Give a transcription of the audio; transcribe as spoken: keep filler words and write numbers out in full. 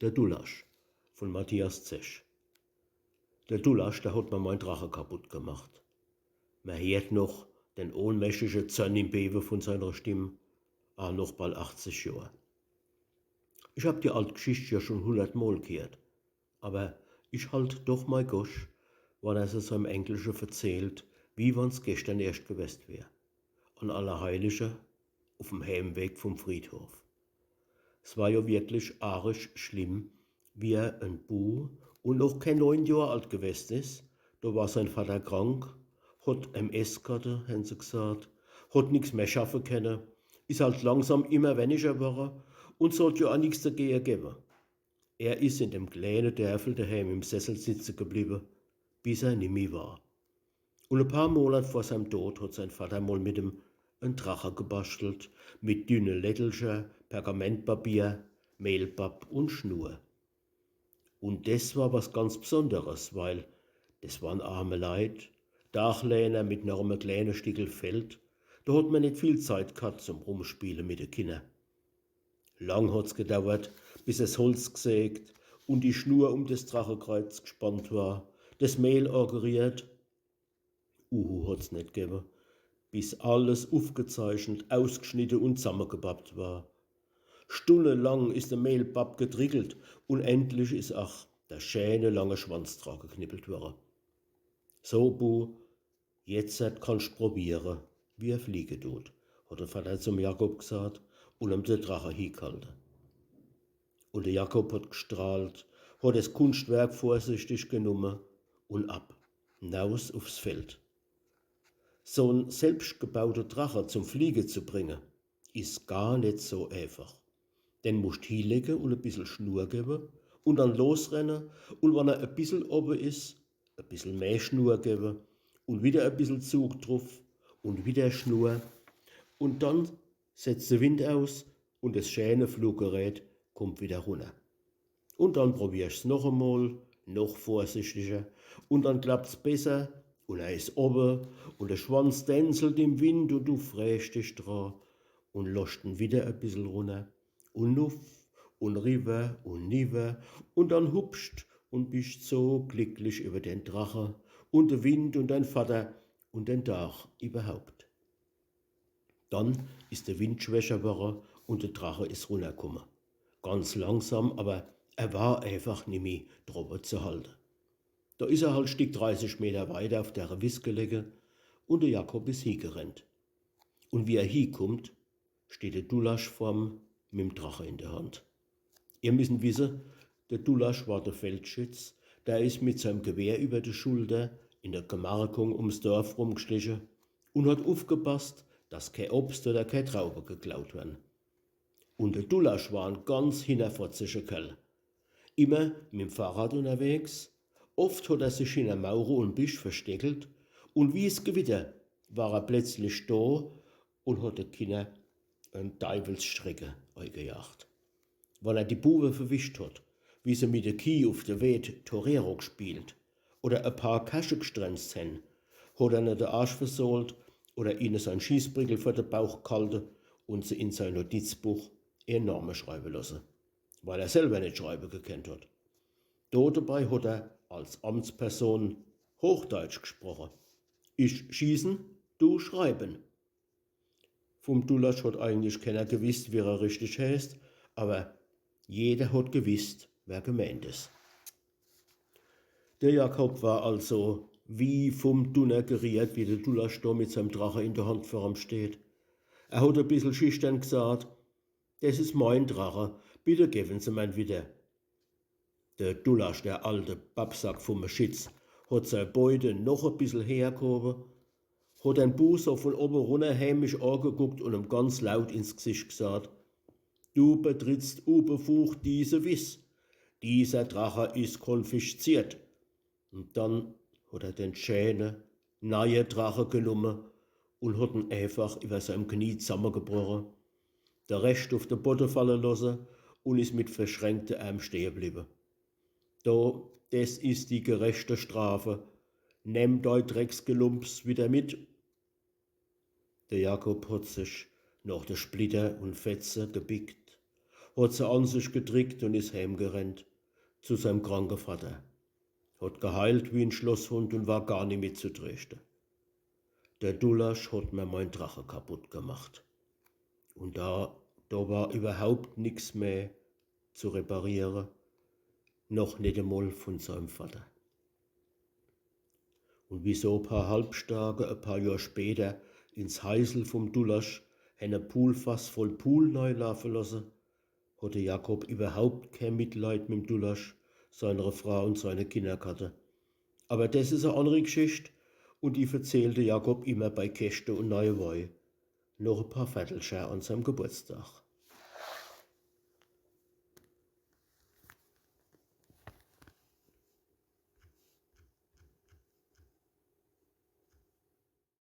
Der Dulasch von Matthias Zech. Der Dulasch, der hot mer mein Drache kaputt gemacht. Mer heert noch den ohnmächtige Zorn im Bewe von seiner Stimm, a noch bald achtzig Johr. Ich hab die alt Gschicht jo schun hundert Mol gheert, awwer ich halt doch mei Gosch, wann er se seim Enkelsche verzählt, wie wann's geschtern erscht gewest wär. An Allerheilige uf'm Heimweg vum Friedhof. S war jo wirklich arisch schlimm, wie er en Bu un noch kee neun Johr alt gewest is, do war sein Vatter krank, hot M S ghatt, hen se gsaat, hot nix mehr schaffe kenne, is halt langsam immer wenniger worre un s hot jo a nix degehe gewwe. Er is in dem kleene Dörfel deheim im Sessel sitze gebliwwe, bis er nimmi war. Un e paar Monat vor seim Tod hot sein Vatter mol mit em en Drache gebaschtelt, mit dünne Lättelcher, Pergamentpapier, Mehlpapp un Schnur. Un des war was ganz Bsonderes, weil des waren arme Leit, Dachlehner mit norm e kleene Stickel Feld, do hot mer net viel Zeit ghatt zum Rumspiele mit de Kinner. Lang hot's gedauert, bis es Holz gsägt un die Schnur um des Drachekreiz gspannt war, des Mehl ageriehrt, Uhu hot's net gewwe, bis alles ufgezeichnet, ausgschnitte un zammegepappt war. Stunnelang is de Mehlpapp gedrickelt un endlich is ach der schäne lange Schwanz dra geknippelt worre. So, Bu, jetzert kannscht probiere, wie er fliege dut, hot de Vatter zum Jakob gsaat un em de Drache hieghalte. Un de Jakob hot gstrahlt, hot des Kunschtwerk vorsichtig genumme un ab, naus ufs Feld. So'n selbschtgebaute Drache zum Fliege zu bringe, is gar net so eefach. Den muscht hielege un e bissel Schnur gewwe un dann losrenne un wann er e bissel owwe is, e bissel mehr Schnur gewwe un widder e bissel Zug druf un widder Schnur un dann setzt de Wind aus un des schäne Fluggerät kummt widder runner. Un dann probiersch's noch emol, noch vorsichtiger, un dann klappt's besser, un er is owwe, un de Schwanz dänzelt im Wind, un du freescht dich dra, un loscht en widder e bissel runner, un nuff, un riwwer, un niwwer, un dann hupscht, un bischt so glicklich iwwer den Drache, un de Wind, un dein Vatter, un den Dag iwwerhaupt. Dann is de Wind schwächer worre un de Drache is runnerkumme. Ganz langsam, awwer er war eefach nimmi drowwe zu halte. Do is er halt Stick dreißig Meter weiter uf de Wiss gelege un de Jakob is hiegerennt. Un wie er hiekummt, steht de Dulasch vorm, mit'm Drache in de Hand. Ihr missen wisse, de Dulasch war de Feldschütz, der is mit seim Gewehr iwwer de Schulter in de Gemarkung ums Dorf rumgschliche un hat ufgepasst, dass kee Obst oder kee Traube geklaut wern. Un de Dulasch war en ganz hinnerfotzische Kerl. Immer mit'm Fahrrad unnerwegs, oft hat er sich hinner Mauere un Bisch versteckelt un wie's Gewitter war er plötzlich do un hat de Kinner en Deiwelsschrecke eigejagt. Wann er die Buwe verwischt hat, wie se mit de Kieh uf de Weed Torero gspielt oder e paar Kärsche gstrenzt hen, hat er ne de Arsch versohlt oder ihne sein Schießbrickel vor de Bauch ghalte un se in sein Notizbuch ihrn Name schreiwe losse, weil er selwer net schreiwe gekennt hat. Do debei hat er als Amtsperson Hochdeutsch gsproche. Ich schießen, du schreiben. Vum Dulasch hat eigentlich kenner gewisst, wie er richtig heeßt, awwer jeder hat gewisst, wer gemeent is. De Jakob war also wie vum Dunner geriehrt, wie de Dulasch do mit seim Drache in de Hand vor em steht. Er hat e bissel schichtern gsaat: „Des is mein Drache, bitte gewen Se mer'n widder.“ De Dulasch, der alte Babbsack vum e Schitz, hat sei Beute noch e bissel heher ghowe, hat den Bu so vun owwe runner hämisch ageguckt un em ganz laut ins Gsicht gsaat: „Du betrittst unbefugt diese Wiss. Dieser Drache is konfisziert.“ Un dann hat er den schäne, neie Drache genumme un hat en eefach iwwer seim Knie zammegebroche, de Rescht uf de Bodde falle losse un is mit verschränkte Ärm stehe bliwwe. „Do, des is die gerechte Strafe. Nemm dei Drecksgelumps widder mit.“ De Jakob hat sich noch de Splitter un Fetze gebickt, hot se an sich gedrickt un is heemgerennt zu seim kranke Vatter. Hot geheilt wie en Schlosshund un war gar nimmi zu treeschte. De Dulasch hot mer mein Drache kaputt gemacht. Un da, da war iwwerhaupt nix meh zu repariere, noch net emol vun seim Vatter. Un wie se e paar Halbstarke e paar Johr später ins Heisel vum Dulasch hänn e Puhlfass voll Puhl neilaafe losse, hot de Jakob iwwerhaupt kee Mitleid mit'm Dulasch, seiner Fraa un seine Kinner ghatte. Awwer des is e anneri Gschicht, un die verzählt de Jakob immer bei Keschte un neie Wei, noch e paar Vertelcher an seim Geburtsdag.